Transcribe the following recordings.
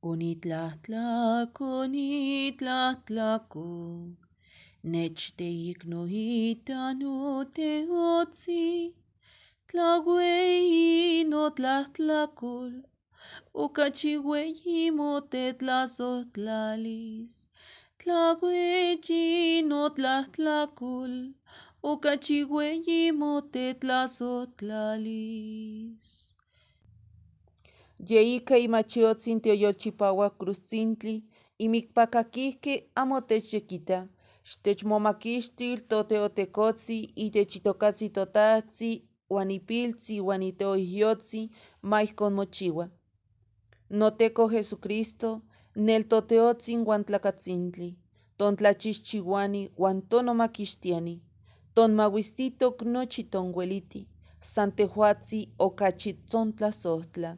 Onitlajtlako, nitlajtlako, nechteicnoita noteotzi, tlahueyi notlajtlacol, ocachi hueyi motetlasojtlalis. Tlahueyi notlajtlacol, ocachi hueyi motetlasojtlalis. Ye ica imachiotzin tioyolchipahuac cruztzintli, imicpacaquijque amo techyequita. Xtechmomaquixtil toteotecotzi itech itocatzi totajtzi uan ipiltzi uan iteoijyotzi ma ijcon mochiua. Noteco Jesucristo, nel toteotzin uan tlacatzintli, tontlachixchihuani uan tonomaquixtiani, tonmahuistitoc nochi tonhueliti, san tejuatzi ocachi tzontlasojtla.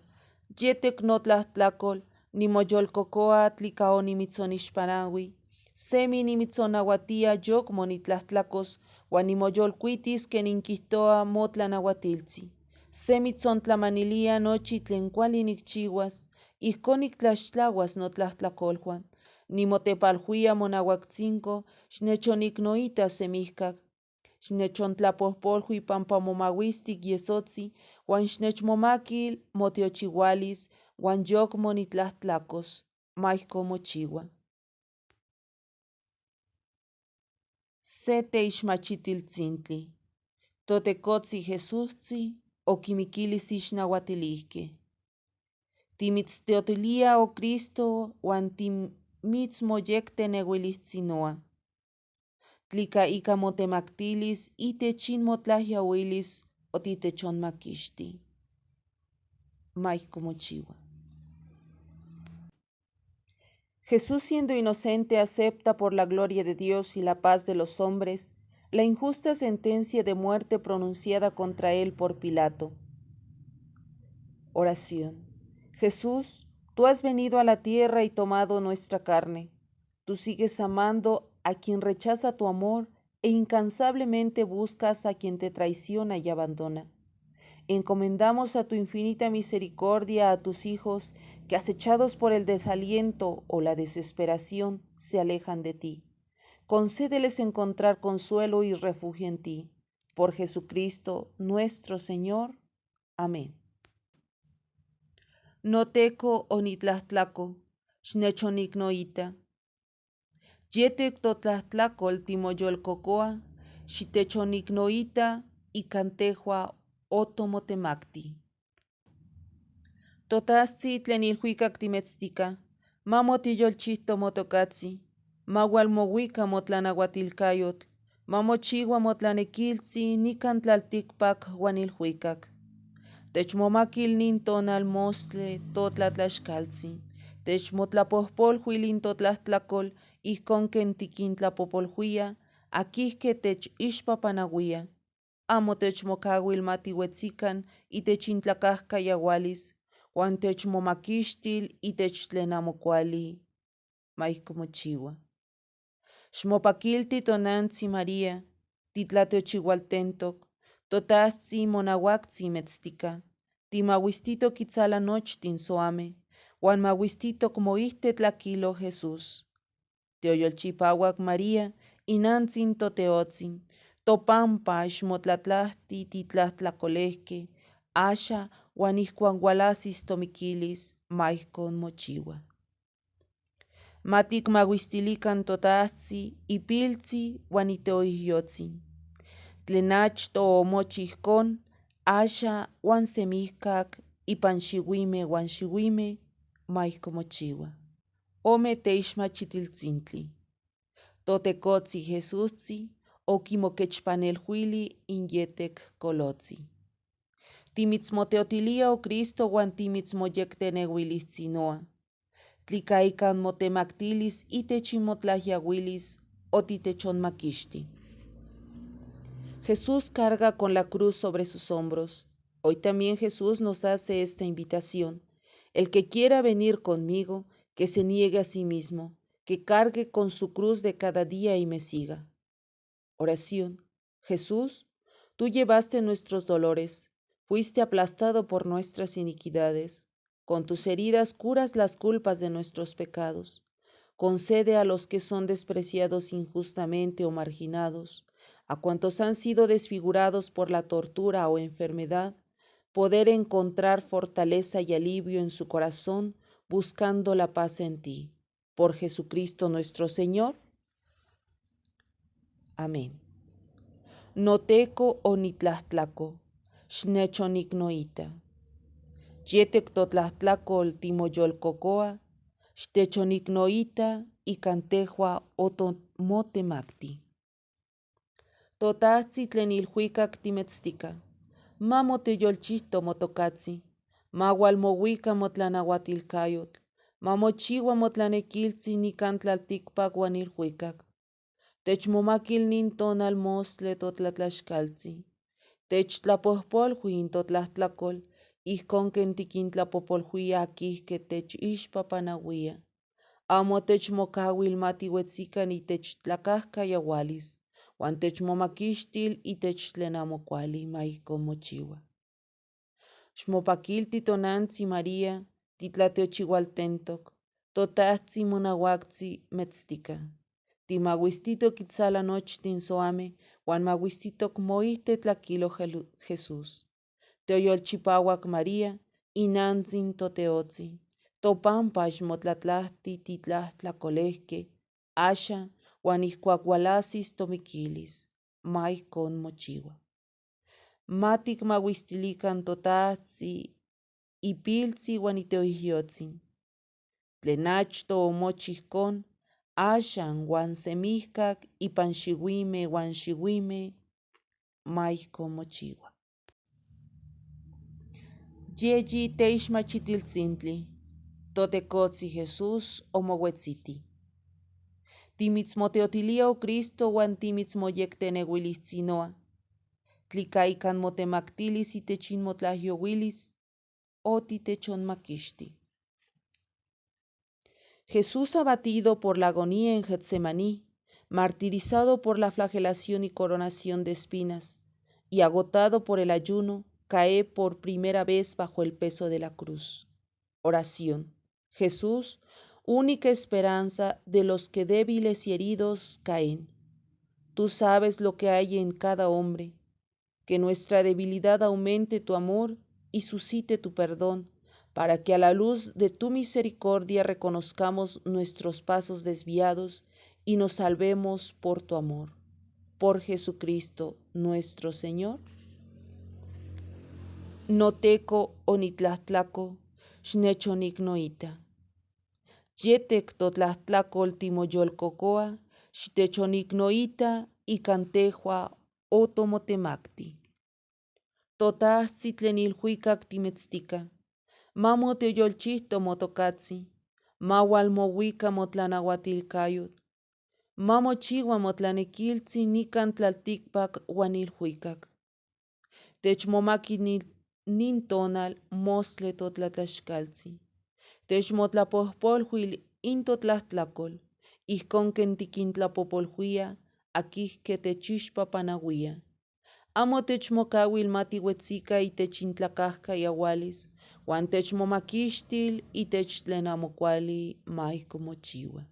Yetec notlajtlacol, nimoyolcocoa tlica onimitzonixpanahui, semi nimitzonahuatía yocmo nitlajtlacos uan nimoyolcuitis quen inquijtoa motlanahuatiltzi. Se mitzontlama nochi tlen cuali nicchihuas, ijcon nictlaxtlahuas notlajtlacolhuan. Nimotepalhuia monahuactzinco, xnechonicnoita semijcac. Xnechontlapojpolhui pampa momahuistic yesotzi uan xnechmomaquil motiochihualis uan yocmo nitlajtlacos. Ma ijcon mochiua. Se teixmachitiltzintli. Totecotzi Jesústzi oquimiquilis ixnahuatilijque. Timitzteotilia, oh Cristo, uan timitzmoyecteneuilijtzinoa. Tlica ica motemactilis itech inmotlajyahuilis otitechonmaquixti. Ma ijcon mochiua. Jesús, siendo inocente, acepta por la gloria de Dios y la paz de los hombres la injusta sentencia de muerte pronunciada contra él por Pilato. Oración. Jesús, tú has venido a la tierra y tomado nuestra carne. Tú sigues amando a quien rechaza tu amor e incansablemente buscas a quien te traiciona y abandona. Encomendamos a tu infinita misericordia a tus hijos que, acechados por el desaliento o la desesperación, se alejan de ti. Concédeles encontrar consuelo y refugio en ti. Por Jesucristo nuestro Señor. Amén. Noteco onitlajtlaco, xnechonicnoita. Yetec totlajtlacol timoyolcocoa, xitechonicnoita ican tehua otomotemacti. Totastzi tlen ilhuicac timetztica, ma motiyolchijto motocatzi, ma hualmohuica motlanahuatilcayotl, ma mochiua motlanequiltzi nican tlalticpac uan ilhuicac. Techmomaquil nin tonal mostli totlatlaxcaltzi, techmotlapojpolhuil intotlajtlacol ijcon quen tiquintlapojpolhuia aquijque techixpapanahuia. Amo techmocahuil ma tihuetzican itech intlacajcayahualis, uan techmomaquixtil itech tlen amo cuali. Ma ijcon mochiua. Xmopaquilti tonantzi María, titlatiochihualtentoc, totastzi monahuactzi metztica, timahuistitoc itzala nochtin soame, uan mahuistitoc moijtetlaquilo Jesús. Teoyolchipahuac María, inantzin toteotzin, topampa xmotlatlajti titlajtlacolejque, axa uan ijcuac hualasis tomiquilis, ma ijcon mochiua. Ma ticmahuistilican totastzi, ipiltzi uan iteoijyotzin. Tlen achto omochi ijcon, axa uan semijcac ipan xihuime uan xihuime, ma ijcon mochiua. Ome teixmachitiltzintli. Totecotzi Jesústzi oquimoquechpanelhuili in yetec colotzi. Timitzmoteotilia, oh Cristo, uan timitzmoyecteneuilijtzinoa. Tlica ican motemactilis itech inmotlajyahuilis otitechonmaquixti. Jesús carga con la cruz sobre sus hombros. Hoy también Jesús nos hace esta invitación. El que quiera venir conmigo, que se niegue a sí mismo, que cargue con su cruz de cada día y me siga. Oración. Jesús, tú llevaste nuestros dolores, fuiste aplastado por nuestras iniquidades. Con tus heridas curas las culpas de nuestros pecados. Concede a los que son despreciados injustamente o marginados, a cuantos han sido desfigurados por la tortura o enfermedad, poder encontrar fortaleza y alivio en su corazón, buscando la paz en ti. Por Jesucristo nuestro Señor. Amén. Noteco onitlajtlaco, xnechonicnoita. Yetec totlajtlacol timoyolcocoa, xtechonicnoita ican tehua otomotemacti. Totajtzi tlen ilhuicac timetztica, ma moteyolchijto motocatzi, ma hualmohuica motlanahuatilcayotl, ma mochiua motlanequiltzi nican tlalticpac huan ilhuicac. Techmomaquil nin tonal mostli totlatlaxcaltzi. Techtlapojpolhui in totlajtlacol, ijcon quen tiquintlapojpolhuia aquijque techixpapanahuia. Amo techmocahuil ma tihuetzican itech tlacajcayahualis, huan techmomaquixtil itech tlen amo cuali, ma ijcon mochiua. Xmopaquilti tonantzi María, titlatiochihualtentoc, totajtzi monahuactzi metztica. Timahuistitoc itzala nochtin soame, huan mahuistitoc moijtetlaquilo Jesús. Teoyolchipahuac María, inantzin toteotzi, topampa xmotlatlajti titlajtlacolejque, axa huan ijcuac hualasis tomiquilis, ma ijcon mochiua. Ma ticmahuistilican totajtzi, ipiltzi huan iteoijyotzin. Tlen achto omochi ijcon, axan huan semijcac ipan xihuime huan xihuime, ma ijcon mochiua. Yeyi teixmachitiltzintli, Totecotzi Jesús omohuetziti. Timitzmoteotilia, oh Cristo, huan timitzmoyecteneuilistzinoa. Tlica ican motemactilis itech inmotlajyohuilis, otitechonmaquixti. Jesús abatido por la agonía en Getsemaní, martirizado por la flagelación y coronación de espinas, y agotado por el ayuno, cae por primera vez bajo el peso de la cruz. Oración. Jesús, única esperanza de los que débiles y heridos caen. Tú sabes lo que hay en cada hombre. Que nuestra debilidad aumente tu amor y suscite tu perdón, para que a la luz de tu misericordia reconozcamos nuestros pasos desviados y nos salvemos por tu amor. Por Jesucristo nuestro Señor. Noteco onitlajtlaco, xnechonicnoita. Yetec totlajtlacol timoyolcocoa, xtechonicnoita ican tehua otomotemacti. Totajtzi tlen ilhuicac timetztica, ma moteoyolchijto motocatzi, ma hualmohuica motlanahuatilcayotl, ma mochiua motlanequiltzi nican tlalticpac huan ilhuicac. Techmomaqui nin tonal mostli totlatlaxcaltzi. Techmotlapojpolhuil in totlajtlacol, ijcon quen tiquintlapojpolhuia aquijque techixpapanahuia. Amo techmocahuil ma tihuetzica itech intlacajcayahualis, huan techmomaquixtil itech tlen amo cuali, ma ijcon mochiua.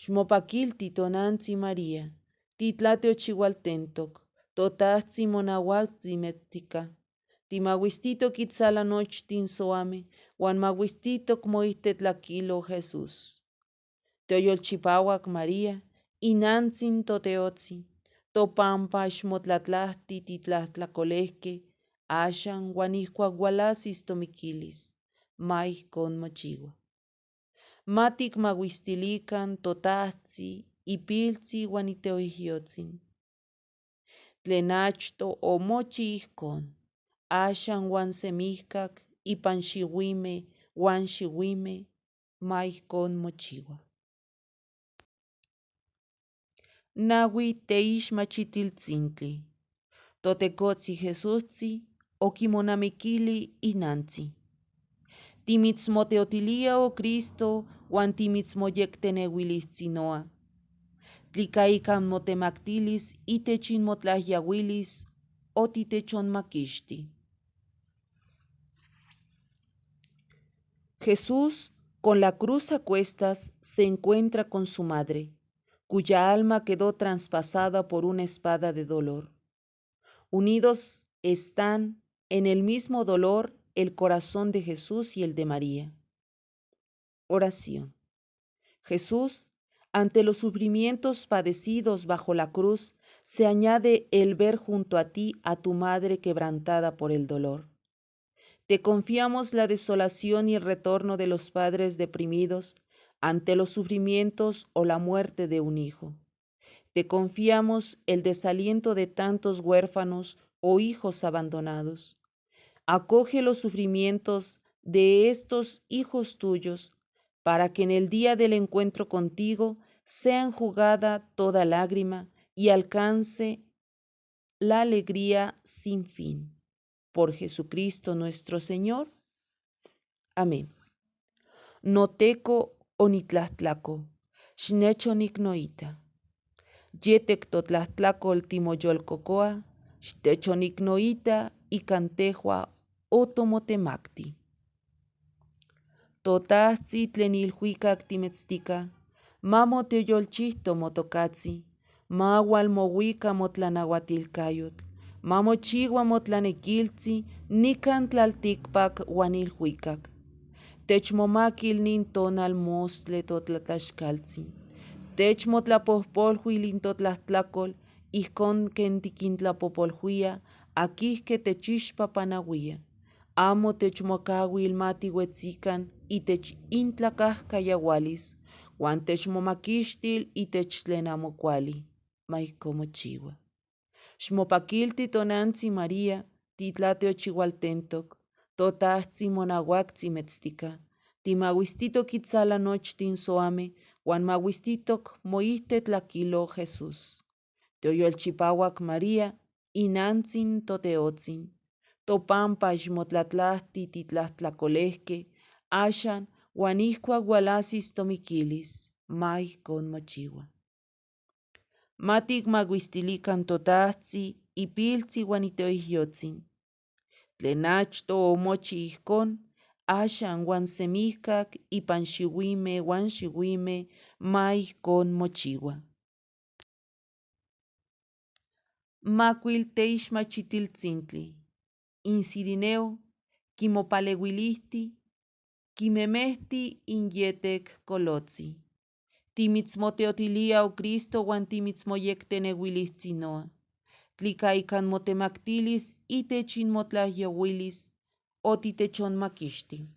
Xmopaquilti tonantzi María, titlatiochihualtentoc, totajtzi monahuactzi metztica. Timahuistitoc itzala nochtin soame, huan mahuistitoc moijtetlaquilo Jesús. Teoyolchipahuac María, inantzin toteotzi, topampa xmotlatlajti titlajtlacolejque, axan huan ijcuac hualasis tomiquilis, ma ijcon mochiua. Ma ticmahuistilican totajtzi, ipiltzi huan iteoijyotzin. Tlen achto omochi ijcon, axan huan semijcac ipan xihuime huan xihuime, ma ijcon mochiua. Nahui teixmachitiltzintli. Totecotzi Jesústzi oquimonamiquili inantzi. Timitzmoteotilia, oh Cristo, huan timitzmoyecteneuilistzinoa. Tlica ican motemactilis itech inmotlajyahuilis, otitechonmaquixti. Jesús, con la cruz a cuestas, se encuentra con su madre, cuya alma quedó traspasada por una espada de dolor. Unidos están en el mismo dolor el corazón de Jesús y el de María. Oración. Jesús, ante los sufrimientos padecidos bajo la cruz, se añade el ver junto a ti a tu madre quebrantada por el dolor. Te confiamos la desolación y el retorno de los padres deprimidos ante los sufrimientos o la muerte de un hijo. Te confiamos el desaliento de tantos huérfanos o hijos abandonados. Acoge los sufrimientos de estos hijos tuyos, para que en el día del encuentro contigo sea enjugada toda lágrima y alcance la alegría sin fin. Por Jesucristo nuestro Señor. Amén. Noteco onitlajtlaco, xnechonicnoita. Yetek totlajtlacol timoyolcocoa, xtechonicnoita ican tehua otomotemacti. Totajtzi tlen ilhuicac timetztica, ma moteoyolchijto motocatzi, ma hualmohuica motlanauatilcayotl, ma mochiua motlanequiltzi nican tlalticpac huan ilhuicac. Techmomaquil nin tonal mostle totlatlaxcaltzin. Techmotlapojpolhuil in totlajtlacol, ijcon quen tiquintlapojpolhuia aquihque techixpapanahuia. Amo techmocahuil ma tihuetzican itech intlacajcayahualis, huan techmomaquixtil itech tlen amo cuali. Ma ijcon mochiua. Xmopaquilti tonantzi María, titlateochihualtentoc, totajtzi monahuactzi metztica, timahuistitoc itzala nochtin soame, huan mahuistitoc moijtetlaquilo Jesús. Teoyolchipahuac María, inantzin toteotzin, topampa ixmotlatlajti titlajtlacolejque, axan huan ijcuac hualasis tomiquilis, ma ijcon mochiua. Ma ticmahuistilican totajtzi, ipiltzi huan iteoijyotzin. Tlen achto omochi ijcon, axan huan semijcac ipan xiuime huan xiuime, ma ijcon mochiua. Macuil teixmachitiltzintli. In Cirineo, quimopaleuilihti, quimemehti in yetec colotzi. Timitzmoteotilia, oh Cristo, huan timitzmoyecteneuilihtzinoa. Tlica ican motemactilis itech inmotlahyohuilis, otitechonmaquixti.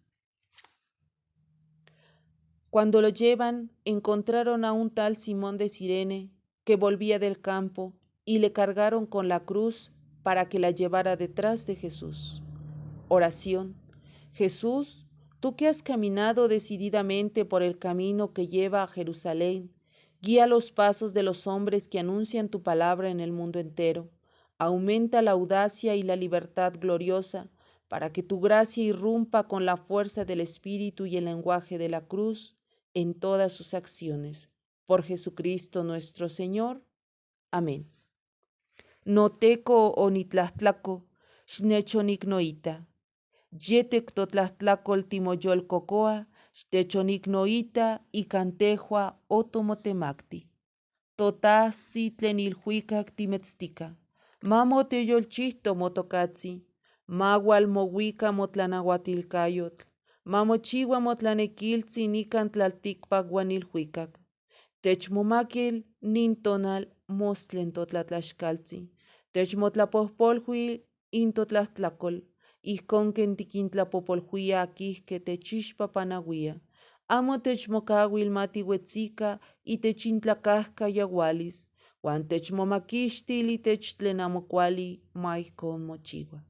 Cuando lo llevan, encontraron a un tal Simón de Cirene, que volvía del campo, y le cargaron con la cruz para que la llevara detrás de Jesús. Oración. Jesús, tú que has caminado decididamente por el camino que lleva a Jerusalén, guía los pasos de los hombres que anuncian tu palabra en el mundo entero. Aumenta la audacia y la libertad gloriosa, para que tu gracia irrumpa con la fuerza del Espíritu y el lenguaje de la cruz en todas sus acciones. Por Jesucristo nuestro Señor. Amén. Noteco onitlajtlaco, xnechonicnoita. Yetek totlajtlacol timoyolcocoa, xtechonicnoita ican tehua otomotemacti. Totajtzi tlen ilhuicac timetztica, ma moteoyolchijto motocatzi, ma hualmohuica motlanauatilcayotl, ma mochiua motlanequiltzi nican tlalticpac huan ilhuicac. Techmomaquil nin tonal mostlen totlatlaxcaltzin, techmotlapojpolhuil in totlajtlacol, ijcon quen tiquintlapojpolhuia aquihque techixpapanahuia. Amo techmocahuil ma tihuetzica itech intlacajcayahualis, huan techmomaquixtil itech tlen amo cuali, ma ijcon mochiua.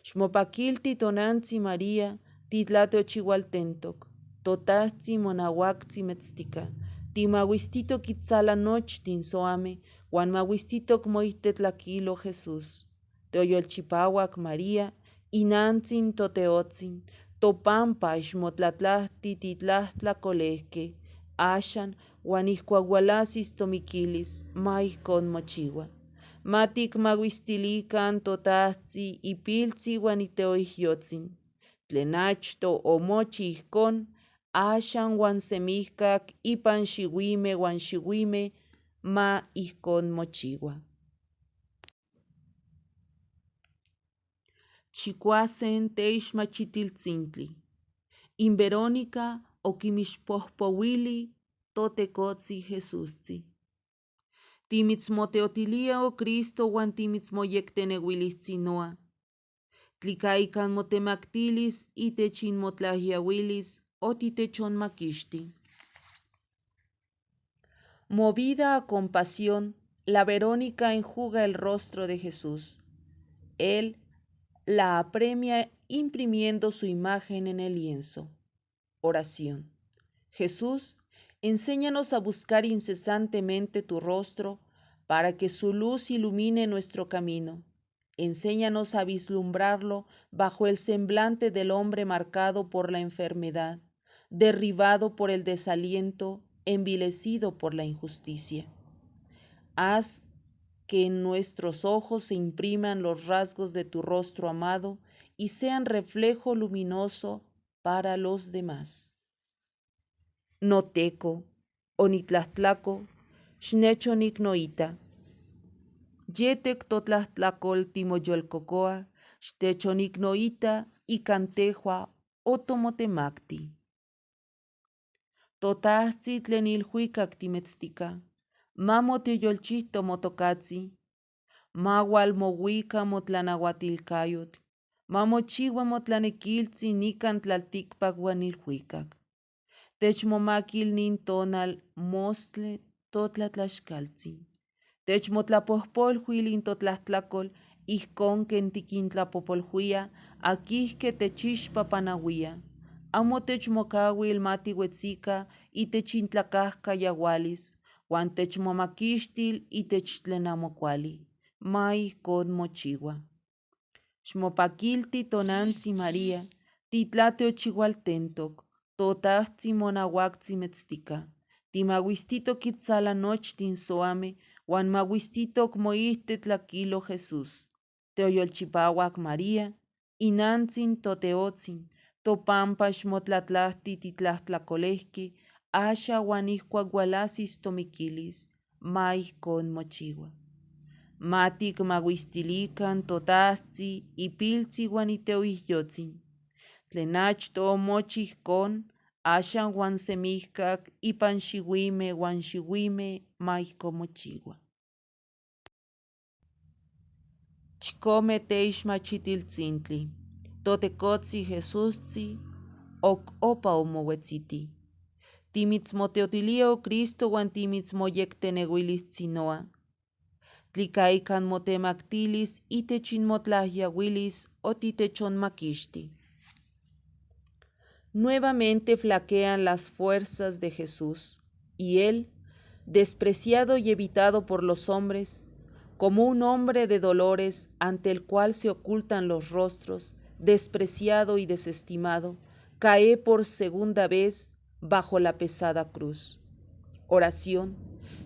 Xmopaquilti tonantzi María, titlateochihualtentoc, totajtzi monahuactzi metztica, timahuistitoc itzala nochtin soame, huan mahuistitoc moijtetlaquilo Jesús. Teoyolchipahuac María, inantzin toteotzin, topampa ixmotlatlajti titlajtlacolejque, axan huan ijcuac hualasis tomiquilis, ma ijcon mochiua. Ma ticmahuistilican totajtzi, ipiltzi huan iteoijyotzin. Tlen achto omochi ijcon, axan huan semijcac ipan xihuime huan xihuime, ma ijcon mochihua. Chicuasen teixmachitiltzintli. In Verónica oquimixpojpohuili Totecotzi Jesústzi. Timitzmoteotilia, oh Cristo, huan timitzmoyectenehuilijtzinoa. Tlica ica motemactilis itech inmotlajyahuilis otitechonmaquixti. Movida a compasión, la Verónica enjuga el rostro de Jesús. Él la apremia imprimiendo su imagen en el lienzo. Oración. Jesús, enséñanos a buscar incesantemente tu rostro para que su luz ilumine nuestro camino. Enséñanos a vislumbrarlo bajo el semblante del hombre marcado por la enfermedad, derribado por el desaliento, envilecido por la injusticia. Haz que en nuestros ojos se impriman los rasgos de tu rostro amado y sean reflejo luminoso para los demás. Noteco, onitlajtlaco, xnechonicnoita. Yetec totlajtlacol timoyolcocoa, xtechonicnoita ican tehua otomotemacti. Totajtzi tlen ilhuicac timetztica, ma motioyolchijto motocatzi, ma hualmohuica motlanahuatilcayotl, ma mochihua motlanequiltzi nican tlalticpac huan ilhuicac. Techmomaquil nin tonal mostle totlatlaxcaltzi. Techmotlapojpolhuil intotlajtlacol ijcon quen tiquintlapojpolhuia aquihque techixpapanahuia. Amo techmocahuil ma tihuetzica itech intlacajcayahualis, huan techmomaquixtil itech tlen amo cuali. Ma ijcon mochihua. Xmopaquilti tonantzi María, titlateochihualtentoc, totajtzi monahuactzi metztica. Timahuistitoc itzala nochtin soame, huan mahuistitoc moijtetlaquilo Jesús. Teoyolchipahuac María, inantzin toteotzin, topampa xmotlatlajti titlajtlacolejqui, axa huan ijcuac hualasis tomiquilis, ma ijcon mochihua. Ma ticmahuistilican totajtzi, ipiltzi huan iteoijyotzin. Tlen achto omochi ijcon, axan huan semijcac ipan xihuime huan xihuime, ma ijcon mochihua. Chicome teixmachitiltzintli. Totecotzi Jesústzi, oc opa omohuetziti. Timitzmoteotilia, oh Cristo, huan timitzmoyectenehuilijtzinoa. Tlica ican motemactilis itech inmotlajyahuilis otitechonmaquixti. Nuevamente flaquean las fuerzas de Jesús, y él, despreciado y evitado por los hombres, como un hombre de dolores ante el cual se ocultan los rostros, despreciado y desestimado, cae por segunda vez bajo la pesada cruz. Oración.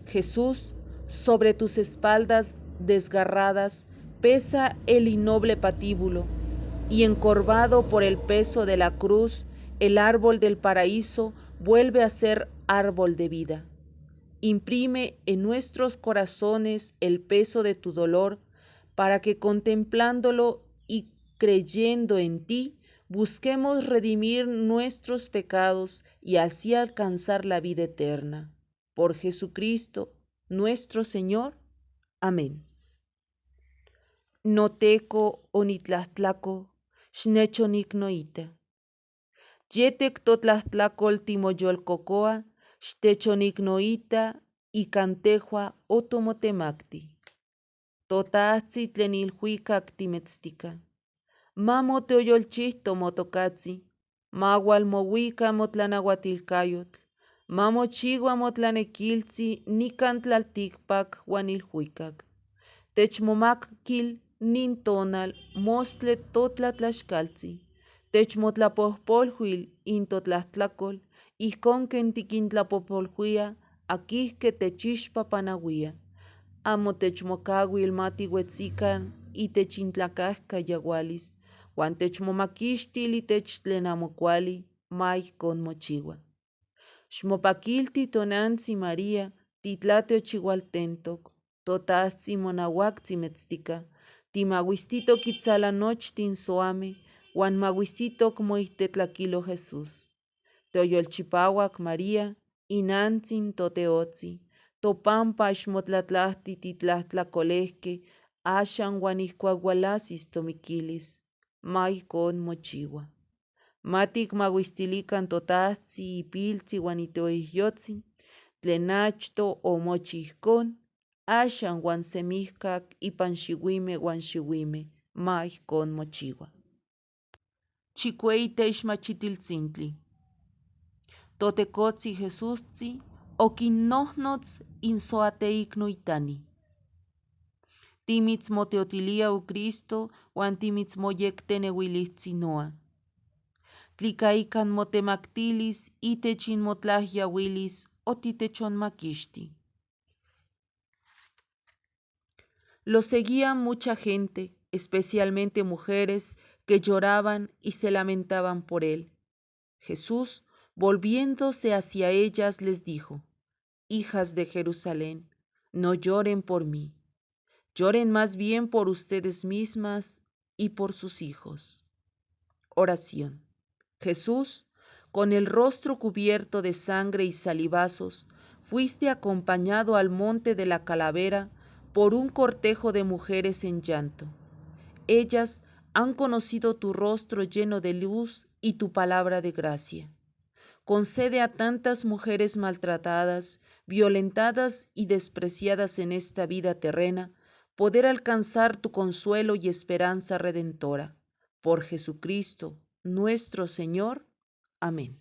Jesús, sobre tus espaldas desgarradas pesa el innoble patíbulo, y encorvado por el peso de la cruz, el árbol del paraíso vuelve a ser árbol de vida. Imprime en nuestros corazones el peso de tu dolor, para que contemplándolo y creyendo en ti, busquemos redimir nuestros pecados y así alcanzar la vida eterna. Por Jesucristo nuestro Señor. Amén. Noteco onitlajtlaco, xnechonicnoita. Yetec totlajtlacol timoyolcocoa, xtechonicnoita ican tehua otomotemacti. Totajtzi tlen ilhuicac timetztica. Ma moteoyolchijto motocatzi, ma hualmohuica motlanahuatilcayotl, ma mochihua motlanequiltzi nican tlalticpac huan ilhuicac. Techmomaquil nin tonal mostle totlatlaxcaltzi. Techmotlapojpolhuil intotlajtlacol, ijcon quen tiquintlapojpolhuia aquihque techixpapanahuia. Amo techmocahuil ma tihuetzican itech intlacajcayahualis, Huan techmomaquixtil itech tlen amo cuali, ma ijcon mochiua. Xmopaquilti tonantzi María, titlatiochihualtentoc, Totajtzi monahuactzi metztica, timahuistitoc itzala nochtin soame, huan mahuistitoc moijtetlaquilo Jesús. Teoyolchipahuac María, inantzin toteotzi, topampa xmotlatlajti titlajtlacolejque, axan huan ijcuac hualasis tomiquilis, ma ijcon mochiua. Ma ticmahuistilican totajtzi, ipiltzi huan itoijyotzin, tlen achto omochi ijcon, axan huan semijcac ipan xihuime huan xihuime, ma ijcon mochiua. Chicueyi teixmachitiltzintli. Totecotzi Jesústzi oquinnojnotz insoateicnoitani. Timitzmoteotilia o Cristo huan timitzmoyecteneuilijtzinoa. Tlica ican motemactilis itech inmotlajyahuilis otitechonmaquixti. Lo seguía mucha gente, especialmente mujeres que lloraban y se lamentaban por él. Jesús, volviéndose hacia ellas, les dijo: Hijas de Jerusalén, no lloren por mí, lloren más bien por ustedes mismas y por sus hijos. Oración. Jesús, con el rostro cubierto de sangre y salivazos, fuiste acompañado al monte de la Calavera por un cortejo de mujeres en llanto. Ellas han conocido tu rostro lleno de luz y tu palabra de gracia. Concede a tantas mujeres maltratadas, violentadas y despreciadas en esta vida terrena, poder alcanzar tu consuelo y esperanza redentora. Por Jesucristo, nuestro Señor. Amén.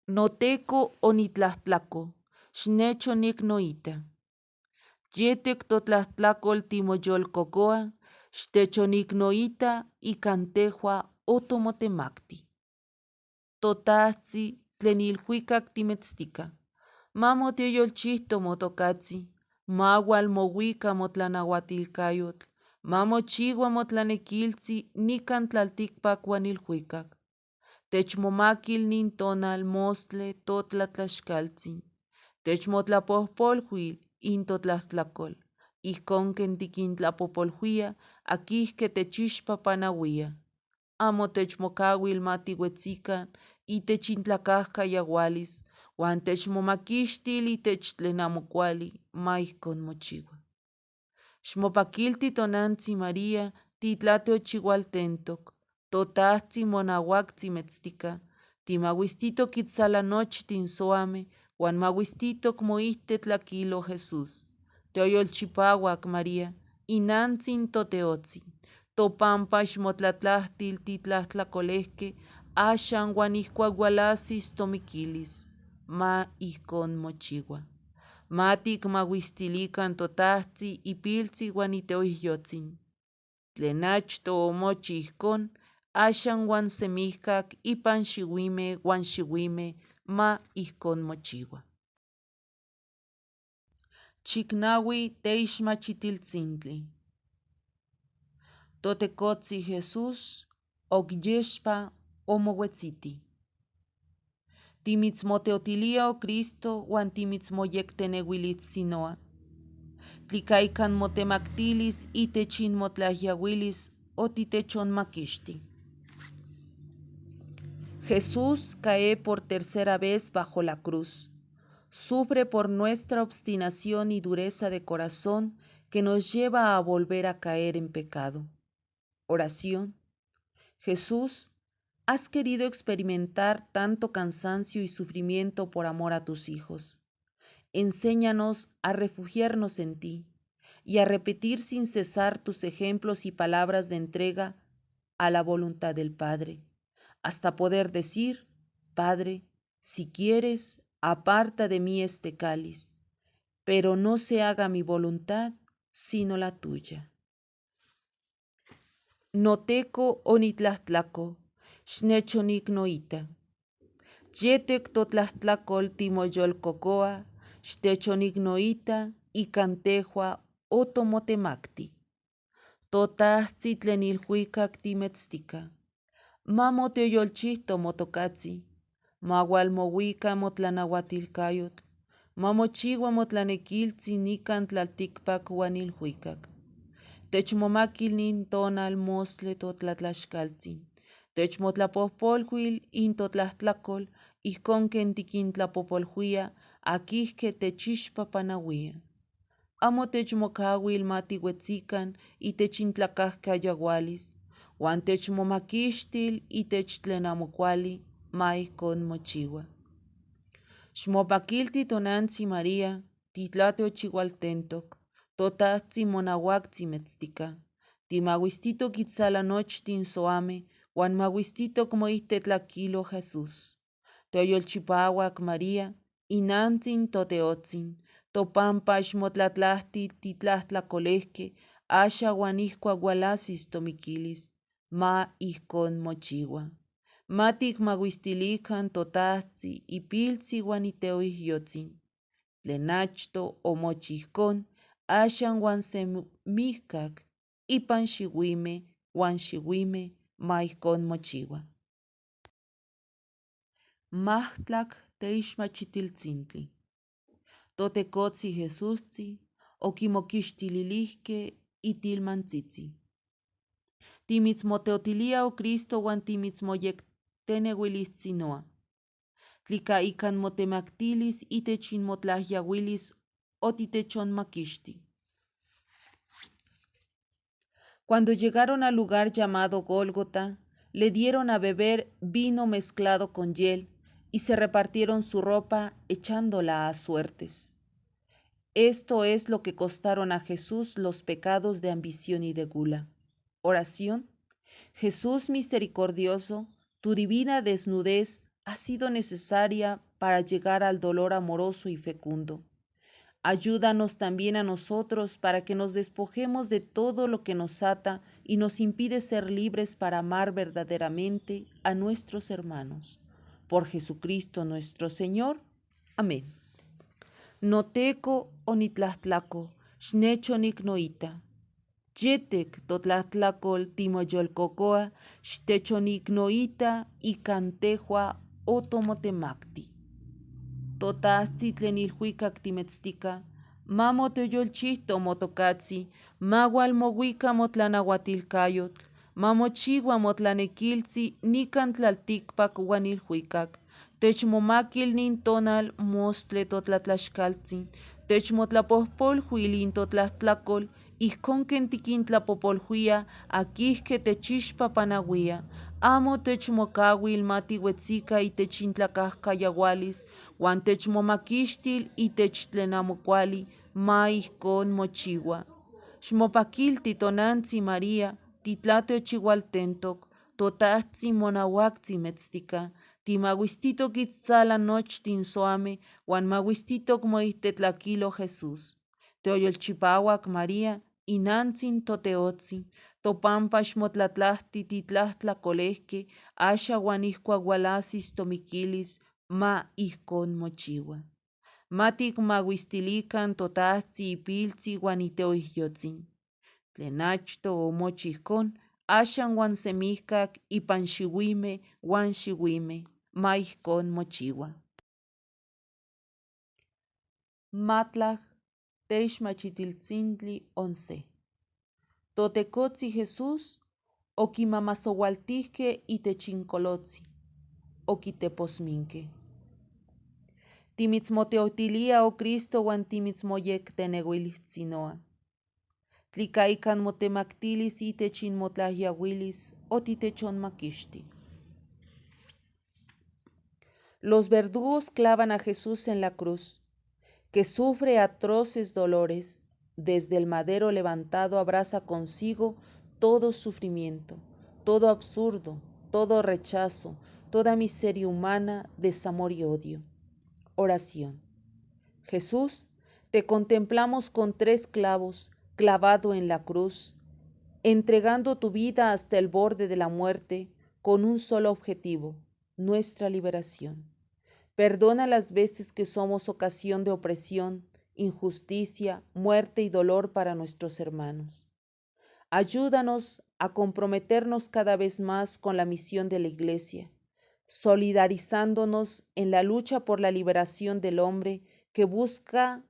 Noteco onitlajtlaco, xnechonicnoita. Yetec totlajtlacol timoyolcocoa, xtechonicnoita ican tehua otomotemacti. Totajtzi tlen ilhuicac timetztica, ma motioyolchijto motocatzi, ma hualmohuica motlanahuatilcayotl, ma mochiua motlanequiltzi nican tlalticpac huan ilhuicac. Techmomaquil nin tonal mostle totlatlaxcaltzin, techmotlapojpolhuil intotlajtlacol, ijcon quen tiquintlapojpolhuia aquihque techixpapanahuia. Amo techmocahuil ma tihuetzican itech intlacajcayahualis, huan techmomaquixtil itech tlen amo cuali, ma ijcon mochiua. Xmopaquilti tonantzi María, titlatiochihualtentoc, totajtzi monahuactzi metztica, timahuistitoc itzala nochtin soame, huan mahuistitoc moijtetlaquilo Jesús. Teoyolchipahuac María, inantzin toteotzi, topampa xmotlatlajtil titlajtlacolejque, axan huan ijcuac hualasis tomiquilis, ma ijcon mochiua. Ma ticmahuistilican totajtzi, ipiltzi huan iteoijyotzin. Tlen achto omochi ijcon, axan huan semijcac ipan xihuime huan xihuime, ma ijcon mochiua. Chicnahui teixmachitiltzintli. Totecotzi Jesús ocyexpa omohuetziti. Timitzmoteotilia, oh Cristo, huan timitzmoyecteneuilitzinoa. Tlica ican motemactilis itech inmotlajyahuilis otitechonmaquixti. Jesús cae por tercera vez bajo la cruz. Sufre por nuestra obstinación y dureza de corazón que nos lleva a volver a caer en pecado. Oración. Jesús, has querido experimentar tanto cansancio y sufrimiento por amor a tus hijos. Enséñanos a refugiarnos en ti y a repetir sin cesar tus ejemplos y palabras de entrega a la voluntad del Padre, hasta poder decir: Padre, si quieres, aparta de mí este cáliz, pero no se haga mi voluntad, sino la tuya. Noteco onitlajtlaco, xnechonicnoita. Yetec totlajtlacol timoyolcocoa, xtechonicnoita ican tehua otomotemacti. Totajtzi tlen ilhuicac timetztica. Ma motioyolchijto motocatzi, ma hualmohuica motlanahuatilcayotl, ma mochihua motlanequiltzi nican tlalticpac huan ilhuicac. Techmomaquil nin tonal mostli totlatlaxcaltzin. Techmotlapojpolhuil intotlajtlacol ijcon quen tiquintlapojpolhuía aquijque techixpapanahuía. Amo techmocahuil ma tihuetzican itech intlacajcayahualis, huan techmomaquixtil itech tlen amo cuali, ma ijcon mochihua. Xmopaquilti tonantzi María, titlatiochihualtentoc, totajtzi monahuactzi metztica. Timahuistitoc itzala nochtin soame, huan mahuistitoc moijtetlaquilo Jesús. Teoyolchipahuac María, inantzin toteotzin, topampa xmotlatlajti titlajtlacolejque, axa huan ijcuac hualasis tomiquilis, ma ijcon mochihua. Ma ticmahuistilican totajtzi, ipiltzi huan iteoijyotzin. Tlen achto omochi ijcon, axan huan semijcac, ipan xihuime huan xihuime, ma ijcon mochihua. Mahtlac teixmachitiltzintli. Totecotzi Jesústzi oquimoquixtililihque itilmantzitzi. Timitzmoteotilia, oh Cristo, huan timitzmoyectenehuilistinoa. Tlica ican motemactilis itech inmotlahyahuilis otitechonmaquixti. Cuando llegaron al lugar llamado Gólgota, le dieron a beber vino mezclado con hiel y se repartieron su ropa echándola a suertes. Esto es lo que costaron a Jesús los pecados de ambición y de gula. Oración. Jesús misericordioso, tu divina desnudez ha sido necesaria para llegar al dolor amoroso y fecundo. Ayúdanos también a nosotros para que nos despojemos de todo lo que nos ata y nos impide ser libres para amar verdaderamente a nuestros hermanos. Por Jesucristo nuestro Señor. Amén. Noteco onitlajtlaco, xnechonicnoita. Yetek totlajtlacol timoyolcocoa, xtechonicnoita ican tehua otomotemacti. Totajtzi tlen ilhuicac timetztica, ma moteoyolchijto motocatzi, ma hualmohuica motlanahuatilcayotl, ma mochihua motlanequiltzi nican tlalticpac huan ilhuicac. Techmomaquil nin tonal mostle totlatlaxcaltzin, techmotlapojpolhuil intotlajtlacol, ijcon quen tiquintlapojpolhuía aquijque techixpapanahuía. Amo techmocahuil ma tihuetzica itech intlacajcayahualis, huan techmomaquixtil itech tlen amo cuali, ma ijcon mochihua. Xmopaquilti tonantzi María, titlatiochihualtentoc, totajtzi monahuactzi metztica, timahuistitoc itzala nochtin soame, huan mahuistitoc moijtetlaquilo Jesús. Teoyolchipahuac María, inantzin toteotzin, topampa xmotlatlajti titlajtlacolejque, axa huan ijcuac hualasis tomiquilis, ma ijcon mochihua. Ma ticmahuistilican totajtzi ipiltzi huan iteoijyotzin. Tlen achto omochi ijcon, axan huan semijcac ipan xihuime huan xihuime, ma ijcon mochihua. Matlac teixmachitiltzintli 11. Totecotzi Jesús oquimamasohualtijque itech incolotzi, oquiteposminque. Timitzmoteotilia, oh Cristo, huan timitzmoyectenehuilistinoa. Tlica ican motemactilis itech inmotlahyahuilis otitechonmaquixti. Los verdugos clavan a Jesús en la cruz, que sufre atroces dolores. Desde el madero levantado abraza consigo todo sufrimiento, todo absurdo, todo rechazo, toda miseria humana, desamor y odio. Oración. Jesús, te contemplamos con 3 clavos clavado en la cruz, entregando tu vida hasta el borde de la muerte con un solo objetivo, nuestra liberación. Perdona las veces que somos ocasión de opresión, injusticia, muerte y dolor para nuestros hermanos. Ayúdanos a comprometernos cada vez más con la misión de la Iglesia, solidarizándonos en la lucha por la liberación del hombre que busca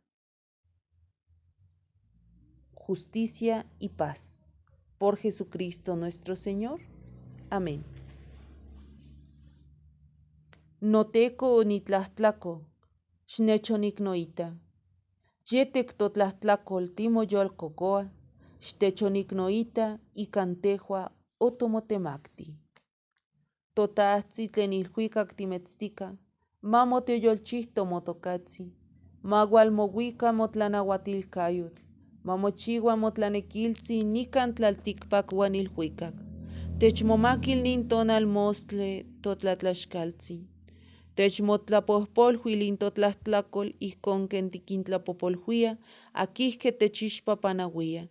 justicia y paz. Por Jesucristo nuestro Señor. Amén. Noteco onitlajtlaco, xnechonicnoita. Yetek totlajtlacol timoyolcocoa, xtechonicnoita ican tehua otomotemacti. Totajtzi tlen ilhuicac timetztica, ma moteoyolchijto motocatzi, ma hualmohuica motlanahuatilcayotl, ma mochiua motlanequiltzi nican tlalticpac huan ilhuicac. Techmomaquil nin tonal mostle totlatlaxcaltzi. Techmotlapojpolhuil intotlajtlacol ijcon quen tiquintlapojpolhuia aquihque techixpapanahuia.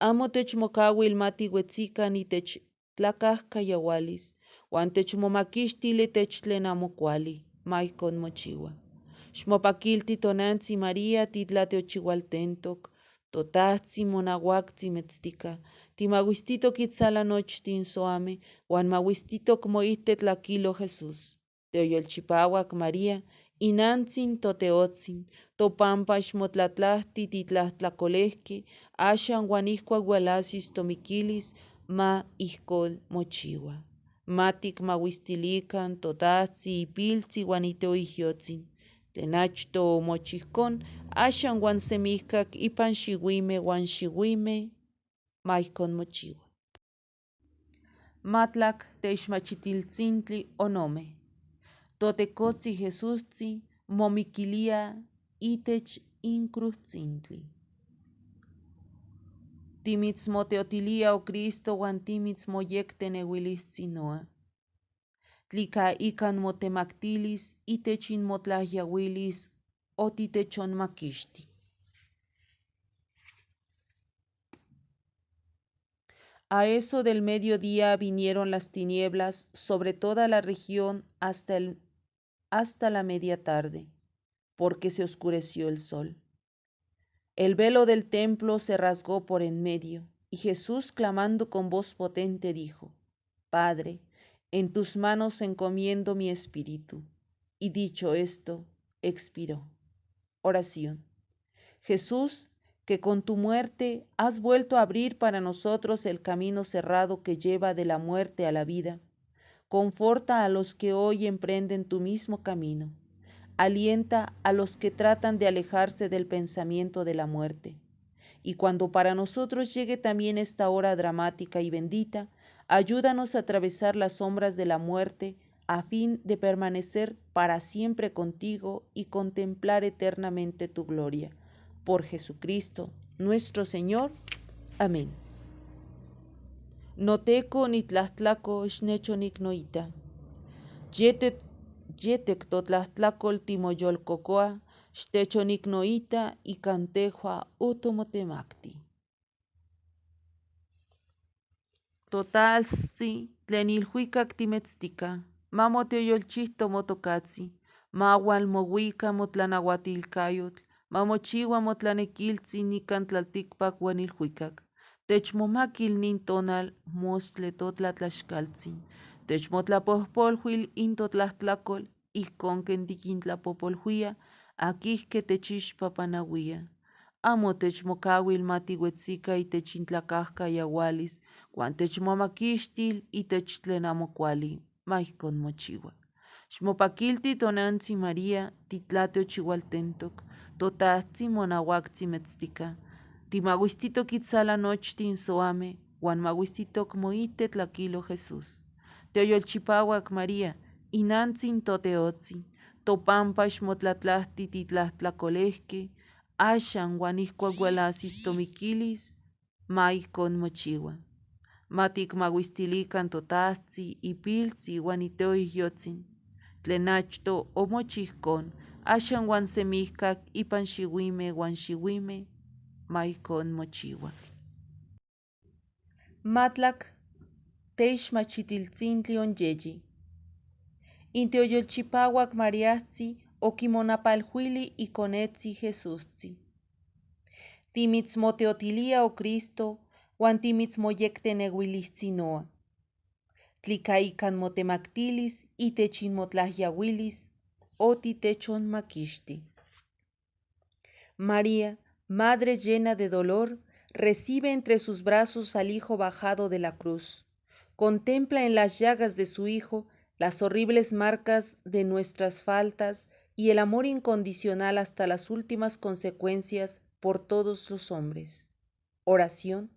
Amo techmocauil ma tihuetzican itech tlacajcayahualis, huan techmomaquixtil itech tlen amo cuali, ma ijcon mochiua. Xmopaquilti tonantzi María titlatiochihualtentoc, totajtzi monahuactzi metztica, timahuistitoc itzala nochtin soame, huan mahuistitoc moitetlaquilo Jesús. Teoyolchipahuac María, inantzin toteotzin, topampa xmotlatlajti titlajtlacolejque, axan huan ijcuac hualasis tomiquilis, ma ijcon mochiua. Ma ticmahuistilican totajtzi ipiltzi huan iteoijyotzin. Tlen achto omochijcon, axan huan semijcac ipan xihuime huan xihuime, ma ijcon mochiua. Matlac teixmachitiltzintli onome. Totecotzi Jesústzi momiquilia itech incruztzintli. Timitzmoteotilia, oh Cristo, huan timitzmoyecteneuilistzinoa. Tlica ican motemactilis itech inmotlahyahuilis otitechonmaquixti. A eso del mediodía vinieron las tinieblas sobre toda la región hasta la media tarde, porque se oscureció el sol. El velo del templo se rasgó por en medio, y Jesús, clamando con voz potente, dijo: Padre, en tus manos encomiendo mi espíritu. Y dicho esto, expiró. Oración. Jesús, que con tu muerte has vuelto a abrir para nosotros el camino cerrado que lleva de la muerte a la vida, conforta a los que hoy emprenden tu mismo camino. Alienta a los que tratan de alejarse del pensamiento de la muerte. Y cuando para nosotros llegue también esta hora dramática y bendita, ayúdanos a atravesar las sombras de la muerte a fin de permanecer para siempre contigo y contemplar eternamente tu gloria. Por Jesucristo nuestro Señor. Amén. Noteco nitlajtlaco xnechonicnoita. Yetek totlajtlacol timoyolcocoa, xtechonicnoita ican tehua otomotemacti. Totaltzi tlen ilhuicac timetztica, ma moteoyolchijto motocatzi, ma hualmohuica motlanahuatilcayotl, ma mochiua motlanequiltzi nican tlalticpac huan ilhuicac. Techmomaquil nin tonal mostle totlatlaxcaltzin. Techmotlapojpolhuil intotlajtlacol ijcon quen tiquintlapojpolhuia aquihque techixpapanahuia. Amo techmocauil ma tihuetzica itech intlacajcayahualis, huan techmomaquixtil itech tlen amo cuali, ma ijcon mochiua. Xmopaquilti tonantzi María, titlatiochihualtentoc, totajtzi monahuactzi metztica, timahuistitoc itzala nochtin soame, huan mahuistitoc moitetlaquilo Jesús. Teoyolchipahuac María, inantzin toteotzin, topampa xmotlatlajti titlajtlacolejque, axan huan ijcuac hualasis tomiquilis, ma ijcon mochiua. Ma ticmahuistilican totajtzi, ipiltzi huan iteoijyotzin, tlen achto omochijcon, axan huan semijcac ipan xihuime huan xihuime, ma ijcon mochiua. Matlac teixmachitiltzintli onyeyi. Inteoyolchipahuac Mariahtzi oquimonapalhuili iconetzi Jesústzi. Timitzmoteotilia, oh Cristo, Huan timitzmoyectenehuilijtzinoa. Tlica ican motemactilis itech inmotlajyahuilis, otitechonmaquixti. María, Madre llena de dolor, recibe entre sus brazos al Hijo bajado de la cruz. Contempla en las llagas de su Hijo las horribles marcas de nuestras faltas y el amor incondicional hasta las últimas consecuencias por todos los hombres. Oración.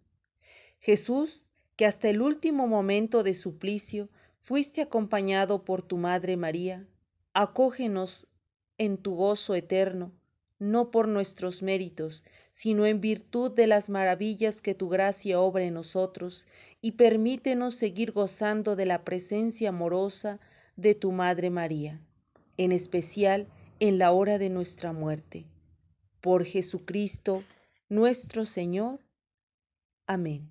Jesús, que hasta el último momento de suplicio fuiste acompañado por tu Madre María, acógenos en tu gozo eterno, no por nuestros méritos, sino en virtud de las maravillas que tu gracia obra en nosotros, y permítenos seguir gozando de la presencia amorosa de tu Madre María, en especial en la hora de nuestra muerte. Por Jesucristo nuestro Señor. Amén.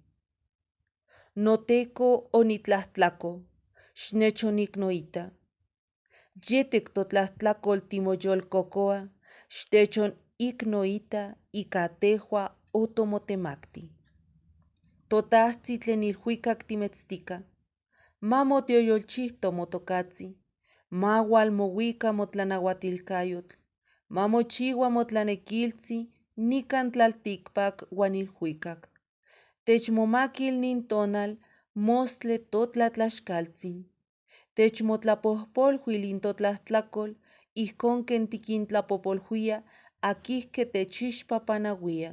Noteco onitlajtlaco, xnechonicnoita. Yetek totlajtlacol timoyolcocoa, xtechon icnoita ica tehua otomotemacti. Totajtzi tlen ilhuicac timetztica, ma motioyolchijto motocatzi, ma hualmohuica motlanahuatilcayotl, ma mochihua motlanequiltzi nican tlalticpac huan ilhuicac. Techmomaquil nin tonal mostle totlatlaxcaltzin. Techmotlapojpolhuil intotlajtlacol ijcon quen tiquintlapojpolhuia aquihque techixpapanahuia.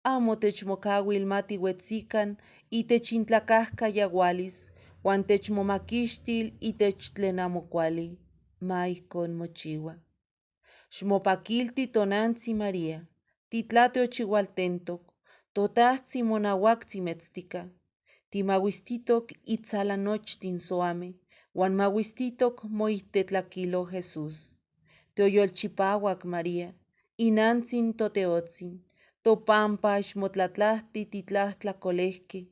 Amo techmocahuil ma tihuetzican itech intlacajcayahualis huan techmomaquixtil itech tlen amo cuali. Ma ijcon mochihua. Xmopaquilti tonantzi María, titlateochihualtentoc, totajtzi monahuactzi metztica. Timahuistitoc itzala nochtin soame, huan mahuistitoc moitetlaquilo Jesús. Teoyolchipahuac María, inantzin toteotzin, topampa xmotlatlajti titlajtlacolejque,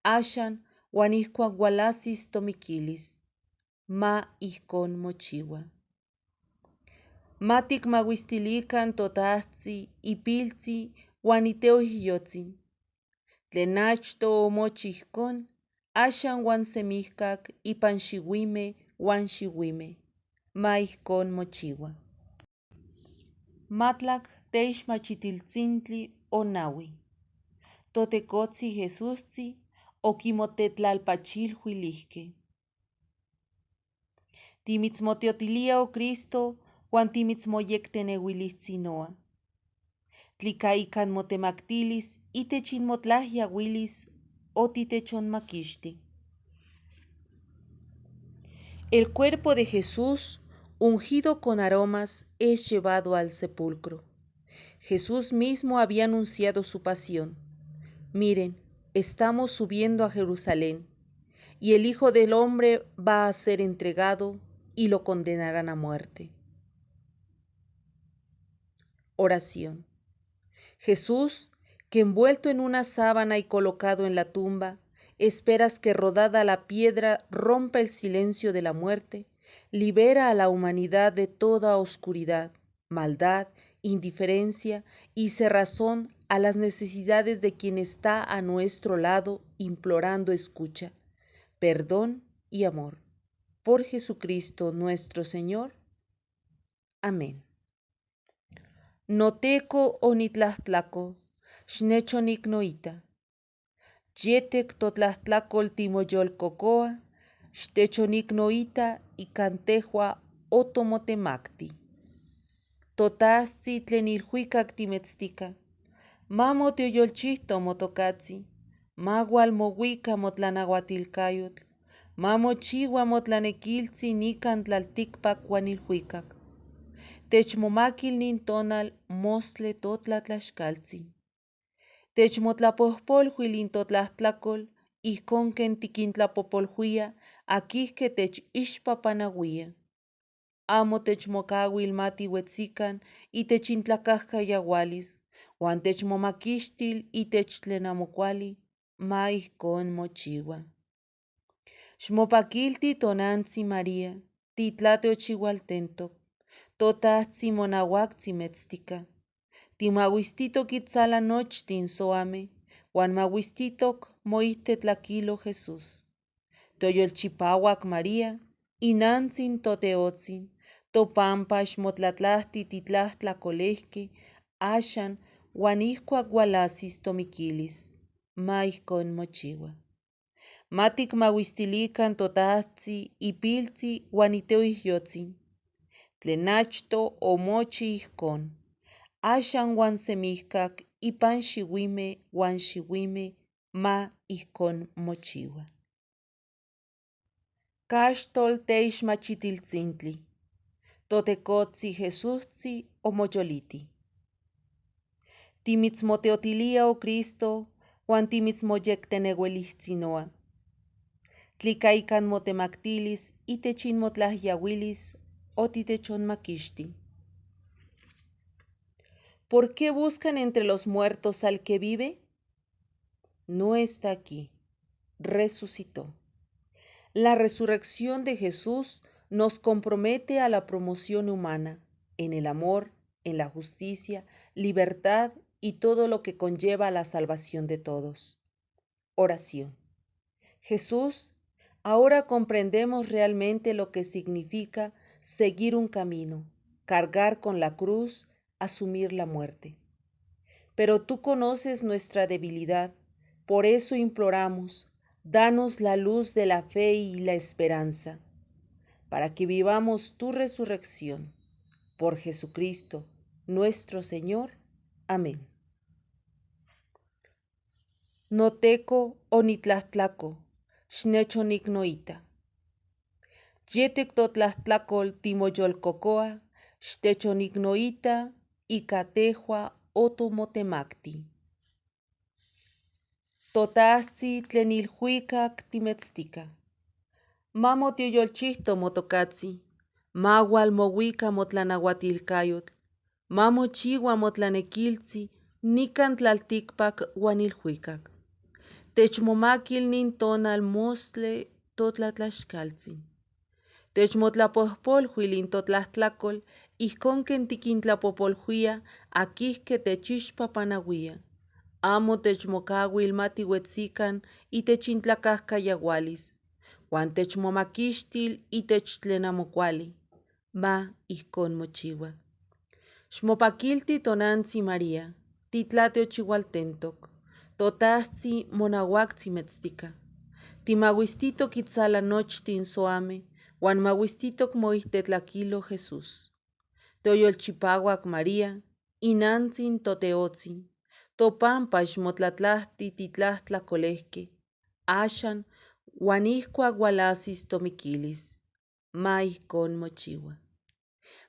axan huan ijcuac hualasis tomiquilis. Ma ijcon mochihua. Ma ticmahuistilican totajtzi, ipiltzi huan iteoijyotzin. Tlen achto omochi ijcon, axan huan semijcac ipan xihuime huan xihuime. Ma ijcon mochihua. Matlac teixmachitiltzintli o nahui. Totecotzi Jesústzi oquimotetlalpachilhuilijque. Timitzmotiotilia, oh Cristo, huan timitzmoyectenehuilijtzinoa. Tlica ican motemactilis itech inmotlajyahuilis otitechonmaquixti. El cuerpo de Jesús, ungido con aromas, es llevado al sepulcro. Jesús mismo había anunciado su pasión. Miren, estamos subiendo a Jerusalén, y el Hijo del Hombre va a ser entregado y lo condenarán a muerte. Oración. Jesús, que envuelto en una sábana y colocado en la tumba, esperas que rodada la piedra rompa el silencio de la muerte, libera a la humanidad de toda oscuridad, maldad, indiferencia y cerrazón a las necesidades de quien está a nuestro lado implorando escucha, perdón y amor. Por Jesucristo nuestro Señor. Amén. Noteco onitlajtlaco, xnechonicnoita. Yetek totlajtlacol timoyolcocoa, xtechonicnoita ican tehua otomotemacti. Totajtzi tlen ilhuicac timetztica, ma motioyolchijto motocatzi, ma hualmohuica motlanahuatilcayotl, ma mochihua motlanequiltzi nican tlalticpac huan ilhuicac. Techmomaquil nin tonal mostle totlatlaxcaltzin. Techmotlapojpolhuil intotlajtlacol ijcon quen tiquintlapojpolhuia aquihque techixpapanahuia. Amo techmocahuil ma tihuetzican itech intlacajcayahualis, huan techmomaquixtil itech tlen amo cuali, ma ijcon mochihua. Xmopaquilti tonantzi María, titlateochihualtentoc, totajtzi monahuactzi metztica. Timahuistitoc itzala nochtin soame, Huan mahuistitoc moijtetlaquilo Jesús. Toyolchipahuac María, inantzin toteotzin, topampa xmotlatlajti titlajtlacolejqui, axan huan ijcuac hualasis tomiquilis. Ma ijcon mochiua. Ma tikmahuistilican totajtzi, ipiltzi huan iteoijyotzin. Tlen achto omochi ijcon, axan huan semijcac ipan xihuime huan xihuime, ma ijcon mochiua. Caxtol teixmachitiltzintli. Totecotzi Jesústzi omoyoliti. Timitzmoteotilia, oh Cristo, huan timitzmoyecteneuelijtzinoa. Tlica ican motemactilis itech inmotlajyahuilis otitechonmaquixti. ¿Por qué buscan entre los muertos al que vive? No está aquí, resucitó. La resurrección de Jesús nos compromete a la promoción humana, en el amor, en la justicia, libertad y todo lo que conlleva la salvación de todos. Oración. Jesús, ahora comprendemos realmente lo que significa seguir un camino, cargar con la cruz, asumir la muerte. Pero tú conoces nuestra debilidad, por eso imploramos, danos la luz de la fe y la esperanza, para que vivamos tu resurrección. Por Jesucristo, nuestro Señor. Amén. Noteco onitlajtlaco, xnechonicnoita. Yetic totlajtlacol timoyolcocoa, xtechonicnoita, ica tehua otomotemacti. Totajtzi tlen ilhuicac timetztica. Ma motioyolchijto motocatzi, ma hualmohuica motlanahuatilcayotl, ma mochiua motlanequiltzi nican tlalticpac huan ilhuicac. Techmomaquil nin tonal mostle totlatlaxcaltzin. Techmotlapojpolhuil in totlajtlacol ijcon quen tiquintlapojpolhuia aquihque techixpapanahuia. Amo techmocahuil ma tihuetzican itech intlacajcayahualis, huan techmomaquixtil itech tlen amo cuali. Ma ijcon mochiua. Xmopaquilti tonantzi María, titlateochihualtentoc, totajtzi monahuactzi metztica. Timahuistitoc itzala nochtin soame, huan mahuistitoc moijtetlaquilo Jesús. Toyolchipahuac María, inantzin toteotzin, topampa xmotlatlajti titlajtlacolejque, axan huan ijcuac hualasis tomiquilis. Ma ijcon mochiua.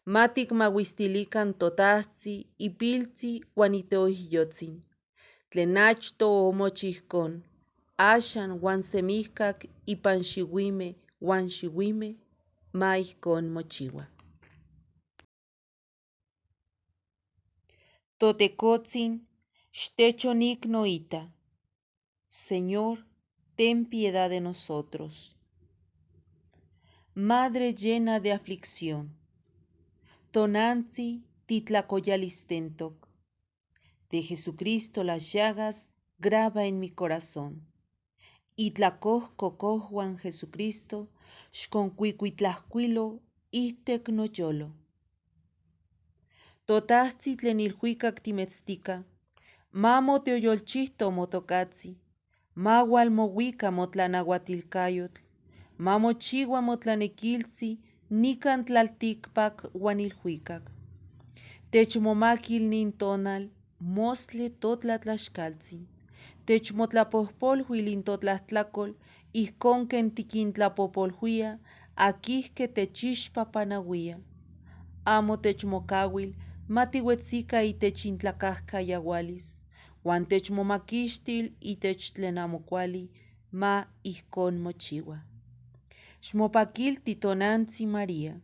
Ma tikmahuistilican totajtzi, ipiltzi huan iteoijyotzin. Tlen achto omochi ijcon, axan huan semijcac ipan xihuime huan xihuime, ma ijcon mochiua. Totecotzin, xtechonicnoita. Señor, ten piedad de nosotros. Madre llena de aflicción, tonantzi titlacoyalistentoc. De Jesucristo las llagas graba en mi corazón. Itlacojcocojuan Jesucristo, xconcuicuitlajcuilo ihtec noyolo. Totajtzi tlen ilhuicac timetztica, ma moteoyolchijto motocatzi, ma hualmohuica motlanahuatilcayotl, ma mochiua motlanequiltzi nican tlalticpac huan ilhuicac. Techmomaquil nin tonal, mostle totlatlaxcaltzin. Techmotlapojpolhuil in totlajtlacol, ijcon quen tiquintlapojpolhuia aquihque techixpapanahuia. Amo techmocahuil ma tihuetzica itech intlacajcayahualis, huan techmomaquixtil itech tlen amo cuali, ma ijcon mochiua. Xmopaquilti tonantzi María,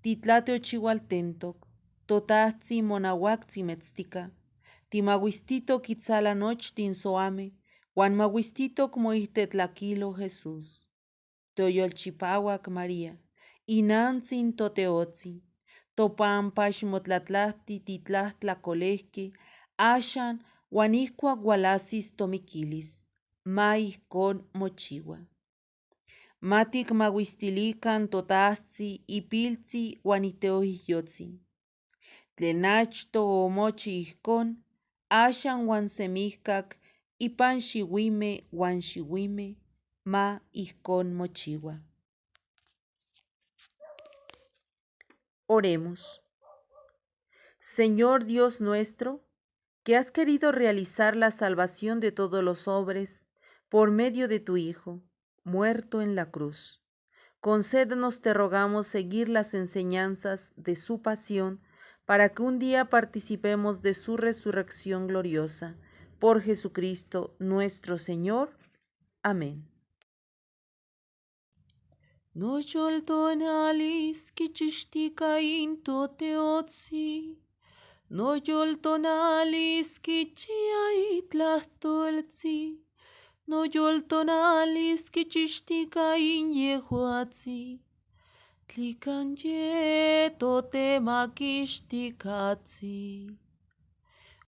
titlateochihualtentoc, totajtzi monahuactzi metztica, timahuistitoc itzala nochtin soame, huan mahuistitoc moijtetlaquilo Jesús. Toyolchipahuac María, inantzin toteotzin, topampa xmotlatlajti titlajtlacolejque, axan Huan ijcuac hualajsis tomiquilis. Ma ijcon mochihua. Ma ticmahuistilican totajtzi, ipiltzi huan iteoijyotzi. Tlen achto omochi ijcon, axan huan semijcac ipan xihuime huan xihuime, ma ijcon mochihua. Oremos. Señor Dios nuestro, que has querido realizar la salvación de todos los hombres por medio de tu Hijo, muerto en la cruz. Concédenos, te rogamos, seguir las enseñanzas de su pasión, para que un día participemos de su resurrección gloriosa. Por Jesucristo nuestro Señor. Amén. Noyoltonalis quichixtica in toteotzi, noyoltonalis quichia itlajtoltzi, noyoltonalis quichixtica in yehuatzi, tlican ye totemaquixticatzi.